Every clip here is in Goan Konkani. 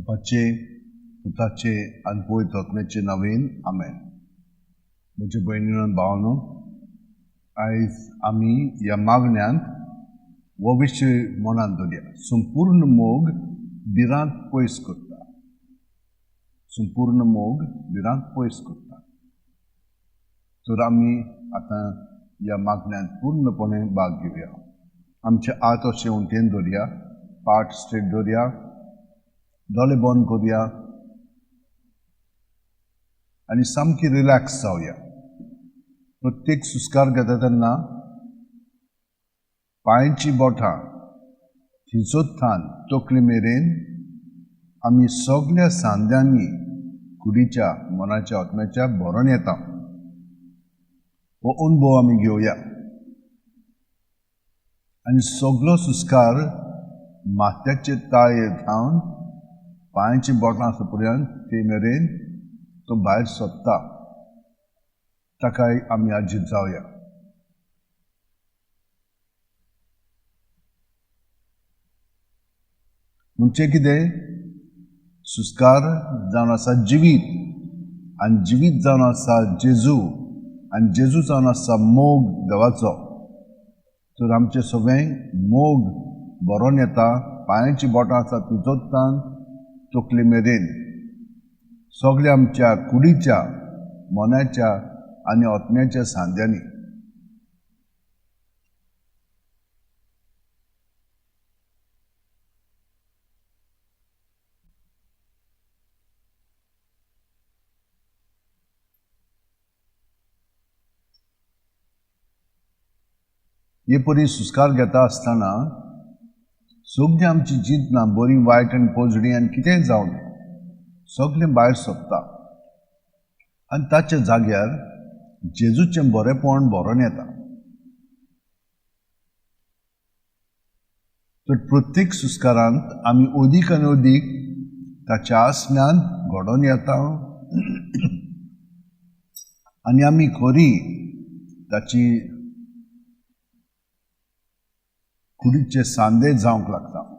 बापाचे, पुताचे आनी पवित्र आत्म्याचे नांवेन आमेन. म्हज्या भयणीनो आनी भावांनो, आयज आमी ह्या मागण्यांत हो विशय मनांत दवरया. संपूर्ण मोग भिरांत पयस करता. संपूर्ण मोग भिरांत पयस करता. तर आमी आतां ह्या मागण्यांत पूर्णपणे भाग घेवया. आमचे हात अशे उंटेन दवरया, पाट स्ट्रेट दवरया, दोळे बंद करुया आनी सामकी रिलॅक्स जावया. प्रत्येक सुस्कार घेता तेन्ना पांयची बोटां थिंचोत्थान तकली मेरेन आमी सगल्या सांद्यांनी कुडीच्या, मनाच्या, आत्म्याच्या भरून येता. हो अणभव आमी घेवया आनी सगलो सुस्कार माथ्याचे ताळये थावन पांयची बोटां आसा पर्यंत ते मेरेन तो भायर सोदता. ताकाय आमी आजीत जावया. म्हणजे कितें? सुस्कार जावन आसा जिवीत, आनी जिवीत जावन आसा जेजू, आनी जेजू जावन आसा मोग देवाचो. तर आमचें सगळें मोग भरोन येता. पांयांची बोटां आसा ती जोडटान तकले मेरेन सगळ्या आमच्या कुडीच्या, मनाच्या आनी आत्म्याच्या सांद्यांनी. हे परी सुस्कार घेता आसतना सगळीं आमची चिंतनां बरी वायट आनी पोजडी आनी कितेंय जावन सगळें भायर सोदता आनी ताच्या जाग्यार जेजूचें बरेपण भरोन येता. तर प्रत्येक सुस्कारांत आमी अदीक आनी अदीक ताच्या आसण्यांत घडोवन येता आनी आमी खरी ताची कुडीचे सांदे जावंक लागता.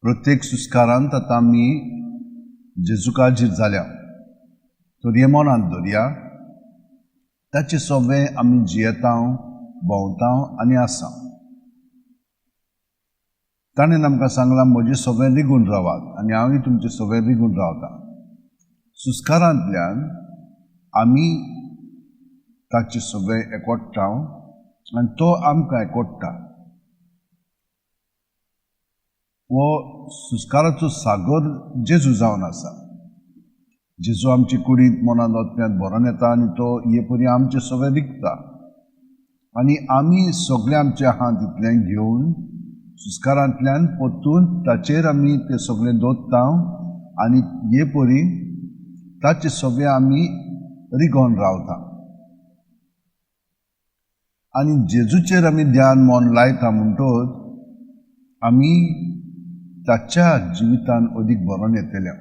प्रत्येक सुस्कारांत आतां आमी जेजूक आजीर जाल्या. तर हें मनांत दवरया. ताचे सगळें आमी जियेता, भोंवता आनी आसा. ताणें आमकां सांगलां, म्हजें सगळें रिगून रावात आनी हांवूय तुमचें सगळें रिगून रावता. सुस्कारांतल्यान आमी ताचें सगळें एकवटा आनी तो आमकां एकवटा. हो सुस्काराचो सागर जेजू जावन आसा. जेजू आमचे कुडींत, मनांत, आत्म्यांत भरोन येता आनी तो हे परी आमचें सगळें रिगता आनी आमी सगळें आमचें आहा तितलें घेवन सुस्कारांतल्यान परतून ताचेर आमी तें सगळें दवरता आनी हे परी ताचें सगळें आमी रिगोन रावता आनी जेजूचेर आमी ध्यान मन लायता. म्हणटच आमी ताच्या जिवितान अदीक भरोन येतल्या.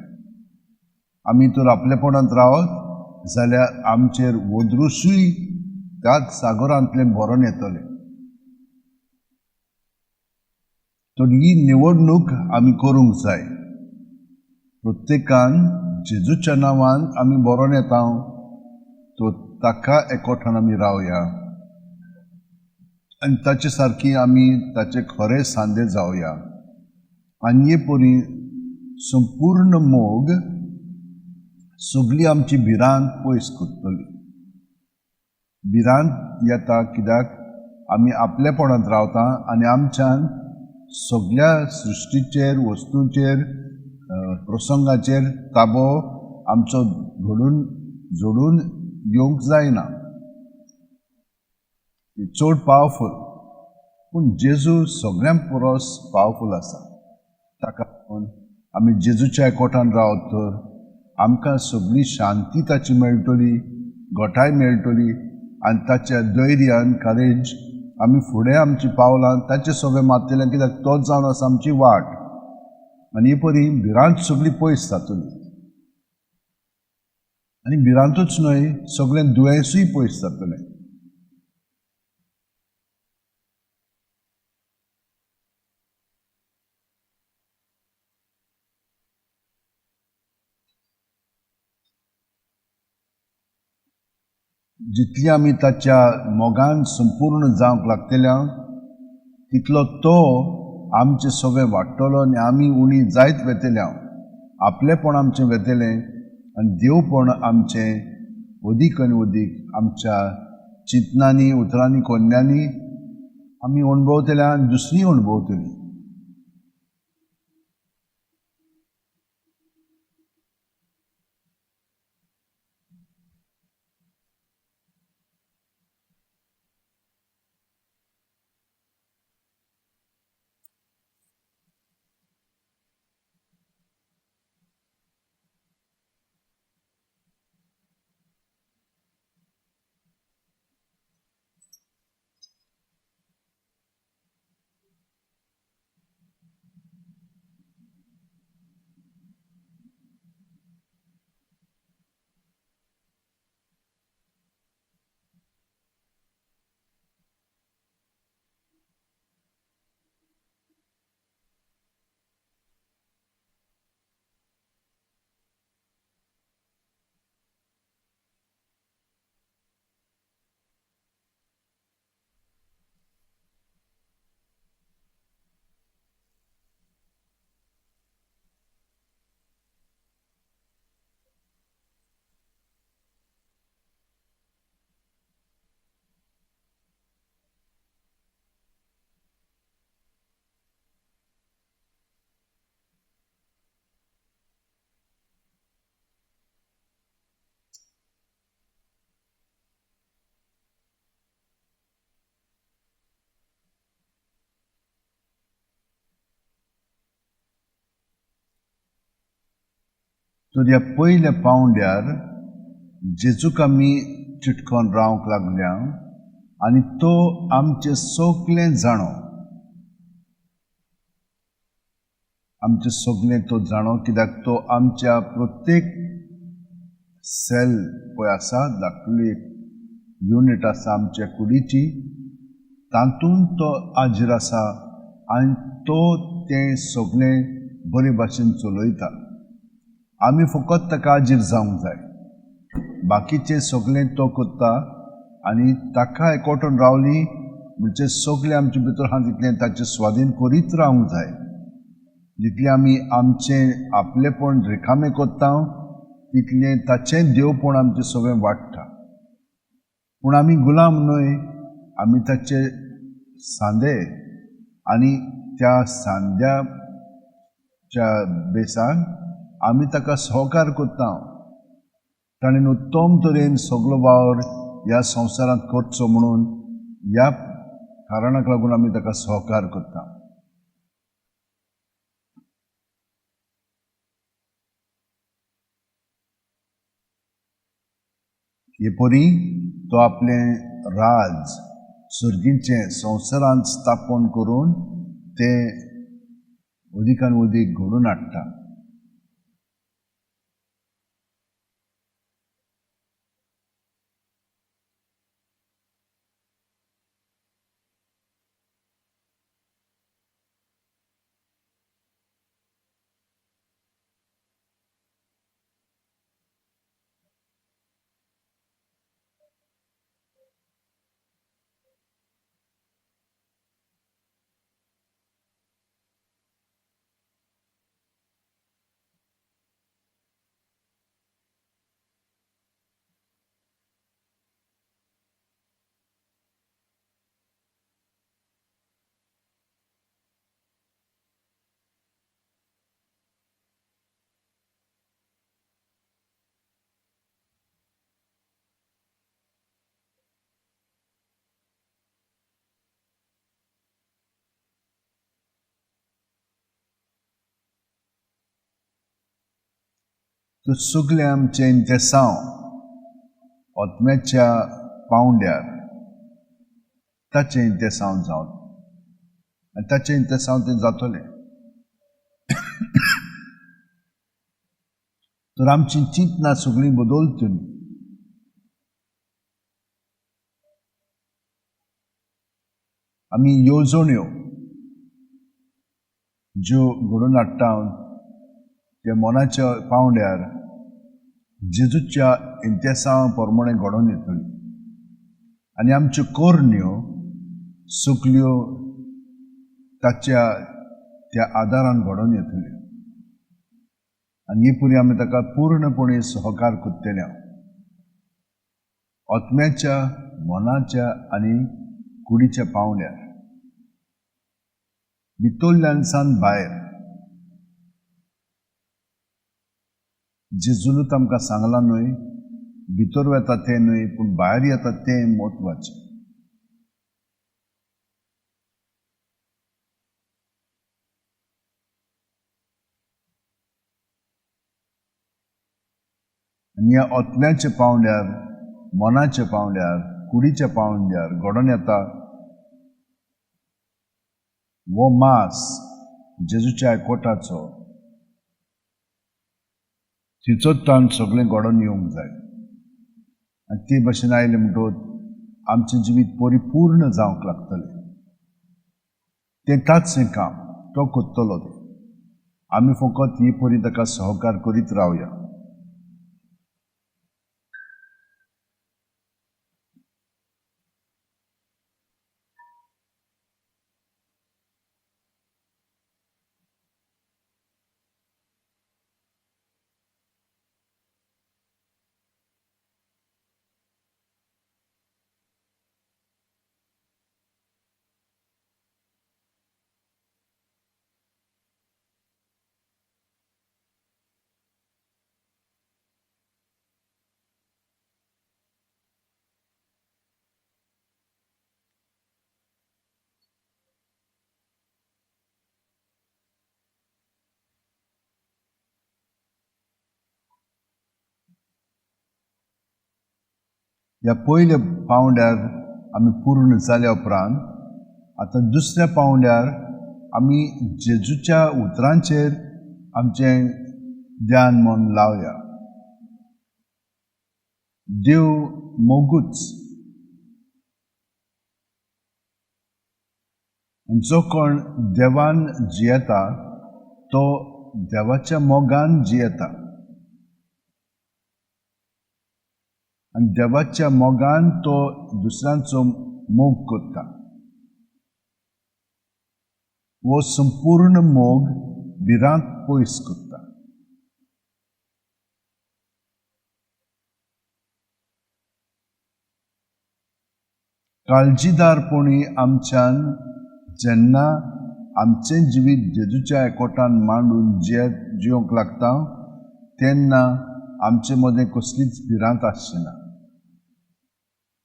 आमी तर आपलेपणांत रावत जाल्यार आमचेर वदृश्यूय त्याच सागरांतलें भरोन येतलें. तर ही निवडणूक आमी करूंक जाय. प्रत्येकान जेजूच्या नांवान आमी भरोन येता, तो ताका एकवटान आमी रावया आनी ताचे सारकी आमी ताचे खरे सांदे जावया. आनी हे परी संपूर्ण मोग सगळी आमची भिरांत पयस करतली. भिरांत येता कित्याक आमी आपलेपणांत रावता आनी आमच्यान सगळ्या सृश्टीचेर, वस्तूंचेर, प्रसंगाचेर ताबो आमचो घडून जोडून येवंक जायना. चड पावरफूल, पूण जेजू सगळ्यां परस पावरफूल आसा. ताका लागून आमी जेजूच्या एकवटान रावत तर आमकां सगळी शांती ताची मेळटली, घटाय मेळटली आनी ताच्या धैर्यान, करेज आमी फुडें आमची पावलां ताचे सगळें मारतले, कित्याक तोच जावन आसा आमची वाट. आनी हे परी भिरांत सगळी पयस जातली. आनी भिरांतूच न्हय, सगळें दुयेंसूय पयस जातलें. जितली आमी ताच्या मोगान संपूर्ण जावंक लागतल्या तितलो तो आमचें सगळें वाडटलो आनी आमी उणी जायत वेतल्या. आपलेपण आमचें वेतलें आनी देवपण आमचें अदीक आनी अदीक आमच्या चिंतनांनी, उतरांनी, कोन्यांनी आमी अणभवतल्या आनी दुसरी अणभवतली. तर ह्या पयल्या पावंड्यार जेजूक आमी चिटकोन रावंक लागल्या आनी तो आमचें सगळें जाणो, आमचें सगळें तो जाणो, कित्याक तो आमच्या प्रत्येक सेल पळय आसा, धाकटुली एक युनीट आसा आमच्या कुडीची, तातूंत तो हाजीर आसा आनी तो तें सगळें बरे भाशेन चलयता. आमी फकत ताका हाजीर जावंक जाय, बाकीचें सगळें तो करता. आनी ताका एकवटून रावली म्हणजे सगळें आमचे भितर आहा तितलें ताचे स्वाधीन करीत रावंक जाय. जितलें आमी आमचें आपलेपण रिकामें करता तितलें ताचें देवपण आमचें सगळें वाडटा. पूण आमी गुलाम न्हय, आमी ताचे सांदे आनी त्या सांद्याच्या बेसान आमी ताका सहकार करता. ताणें उत्तम तरेन सगलो वावर ह्या संवसारांत करचो म्हणून ह्या कारणाक लागून आमी ताका सहकार करता. हे परी तो आपलें राज सर्गीचें संवसारांत स्थापन करून तें अदिकान अदीक घडोवन हाडटा. तर सगळें आमचें इंतेसांव आत्म्याच्या पावंड्यार ताचें इंतेसांव जावन आनी ताचें इंतेसांव तें जातलें. तर आमची चिंतना सगळीं बदलतली. आमी येवजण्यो ज्यो घडोवन हाडटा त्या मनाच्या पावंड्यार जेजूच्या इंतेसांवा प्रमाणे घडोवन येतली आनी आमच्यो करण्यो सगल्यो ताच्या त्या आदारान घडोवन येतल्यो आनी हे पुरी आमी ताका पूर्णपणे सहकार करतले. आत्म्याच्या, मनाच्या आनी कुडीच्या पावंड्यार, भितरल्यान सावन भायर. जेजूनच आमकां सांगलां न्हय, भितर वता तें न्हय पूण भायर येता तें म्हत्वाचें. आनी ह्या आत्म्याच्या पावंड्यार, मनाच्या पावंड्यार, कुडीच्या पावंड्यार घडोवन येता वो मास जेजूच्या एकवटाचो, तिचोच ताण सगळें घडोवन येवंक जाय. आनी ते भशेन आयलें म्हणटकच आमचें जिवीत परिपूर्ण जावंक लागतलें. तें ताचें काम, तो करतलो तें. आमी फकत ही परी ताका सहकार करीत रावया. ह्या पयल्या पावंड्यार आमी पूर्ण जाल्या उपरांत आतां दुसऱ्या पावंड्यार आमी जेजूच्या उतरांचेर आमचें ध्यान मन लावया. देव मोगूच, जो कोण देवान जियेता तो देवाच्या मोगान जियेता आनी देवाच्या मोगान तो दुसऱ्यांचो मोग करता. हो संपूर्ण मोग भिरांत पयस करता. काळजीदारपणी आमच्यान जेन्ना आमचें जिवीत जेजूच्या एकवटान मांडून जिवंक लागता तेन्ना आमचे मदें कसलीच भिरांत आसची ना.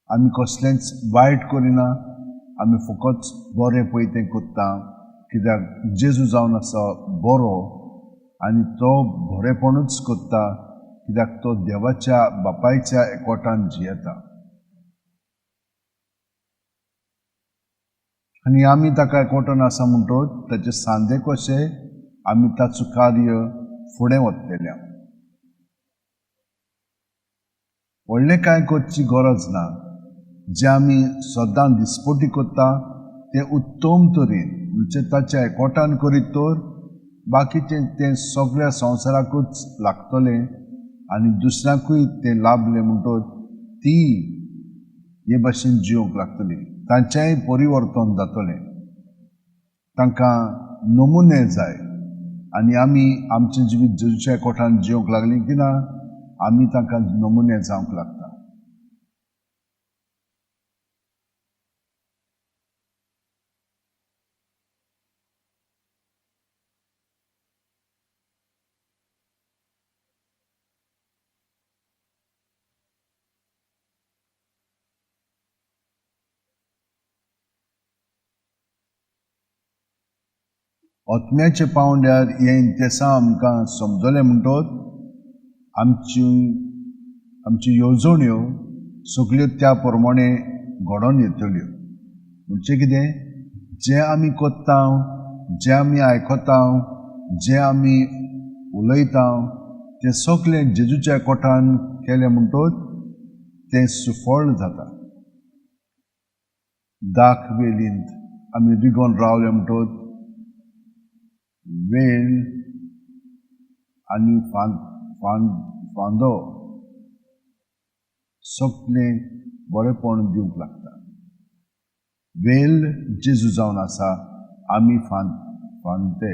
आमी कसलेंच वायट करिना, आमी फकत बरें पळय तें करता, कित्याक जेजू जावन आसा बरो आनी तो बरेपणूच करता, कित्याक तो देवाच्या बापायच्या एकवटान जियेता. आनी आमी ताका एकवटान आसा म्हणटकच ताचे सांदे कशे आमी ताचो कार्य फुडें वतले. व्हडलें कांय करची गरज ना. जें आमी सदां दिसपटी करता तें उत्तम तरेन म्हणजे ताच्या एकवटान करीत तर बाकीचें तें सगळ्या संवसाराकूच लागतलें आनी दुसऱ्यांकूय तें लाभलें म्हणटकच ती हे भाशेन जिवंक लागतली, तांचेंय परिवर्तन जातलें. तांकां नमुने जाय आनी आमी आमचें जिवीत जेजूच्या एकवटान जिवंक लागलीं की ना आमी तांकां नमुने जावंक लागता. आत्म्याच्या पावंड्यार हें इंतेसांव आमकां समजलें म्हणटकच आमची येवजण्यो सगल्यो त्या प्रमाणे घडोवन येतल्यो. म्हणजे कितें, जें आमी कोत्ता, जें आमी आयकता, जें आमी उलयता तें सगळें जेजूच्या कोठान केलें म्हणटच तें सुफळ जाता. दाख वेलींत आमी रिगोन रावले म्हणटच वेल आनी फांदो सगळें बरेपण दिवंक लागता. वेल जेजू जावन आसा, आमी फांदे.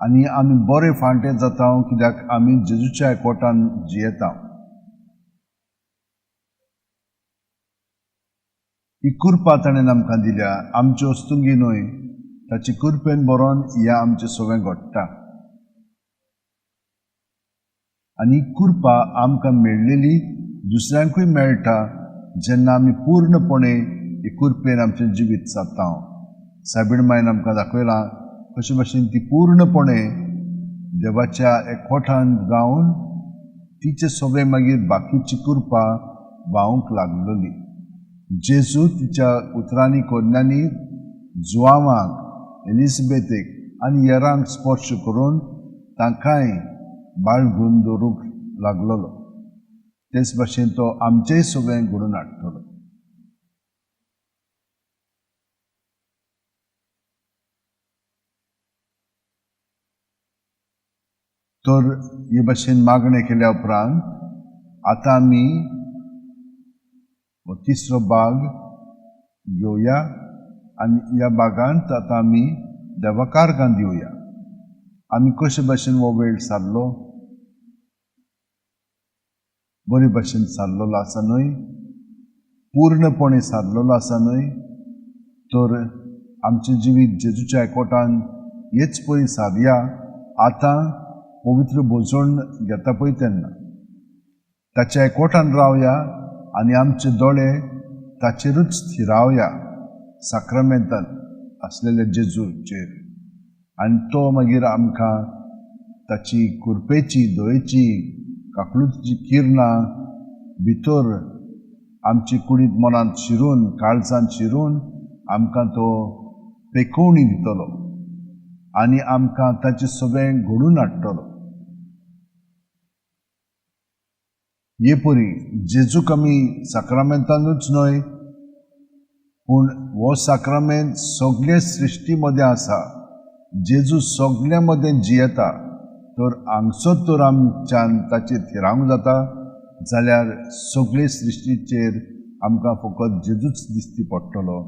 आनी आमी बरे फांटे जाता कित्याक आमी जेजूच्या एकवटान जियेता. ही कृपा ताणें आमकां दिल्या, आमच्यो वस्तुंगी न्हय, ताची कृपेन बरोवन ह्या आमचें सगळें घडटा. आनी कृपा आमकां मेळ्ळेली दुसऱ्यांकूय मेळटा जेन्ना आमी पूर्णपणे ही कृपेन आमचें जिवीत सादता. सायबीण मायन आमकां दाखयलां कशे भाशेन ती पूर्णपणे देवाच्या एकवटान रावन तिचे सगळें मागीर बाकीची कृपा व्हांवंक लागलेली. जेजू तिच्या उतरांनी कोन्यांनी जुवांवांक, एलिझाबेथेक आनी हेरांक स्पर्श करून तांकांय बाळगून दवरूंक लागलेलो. तेच भाशेन तो आमचेय सगळें घडोवन हाडटलो. तर हे भाशेन मागणें केल्या उपरांत आतां आमी हो तिसरो भाग घेवया आनी ह्या भागांत आतां आमी देवाकारगां दिवया. आमी कशे भाशेन हो वेळ सारलो, बरे भाशेन सारलेलो आसा न्हय, पूर्णपणे सारलेलो आसा न्हय, तर आमचें जिवीत जेजूच्या एकवटान हेच पळय सारया. आतां पवित्र भोजन घेता पळय तेन्ना ताच्या एकवटान रावया आनी आमचे दोळे ताचेरूच थिरावया, साक्रामेंतान आसलेल्या जेजूचेर. आनी तो मागीर आमकां ताची कृपेची, दयेची, काकळुतीची किरणां भितर आमची कुडींत मनांत शिरून, काळजांत शिरून आमकां तो पेकोवणी दितलो आनी आमकां ताचें सगळें घडून हाडटलो. हे परी जेजूक आमी साक्रामेंतानूच न्हय, पूण हो साक्रामेंत सगळे सृश्टी मदें आसा. जेजू सगळ्या मदें जियेता. तर हांगसो तर आमच्यान ताचेर थिरावंक जाता जाल्यार सगळे सृश्टीचेर आमकां फकत जेजूच दिश्टी पडटलो,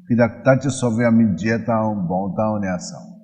कित्याक ताचे सगळे आमी जियेता, भोंवता आनी आसा.